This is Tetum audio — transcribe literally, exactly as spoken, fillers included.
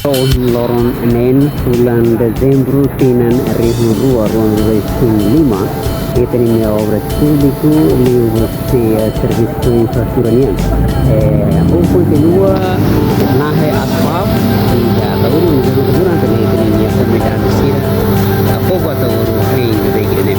Ohin loron neen, fulan Dezembru, tinan rihun rua ruanulu-resin-lima, ita-nia obras públiku liuhusi servisu infraestrutura nian, eh, o kontinua nahe asfalt, i Ataúru durante ne'e ita-nia komunidade sira, a povu Ataúru hein bebé ne'e.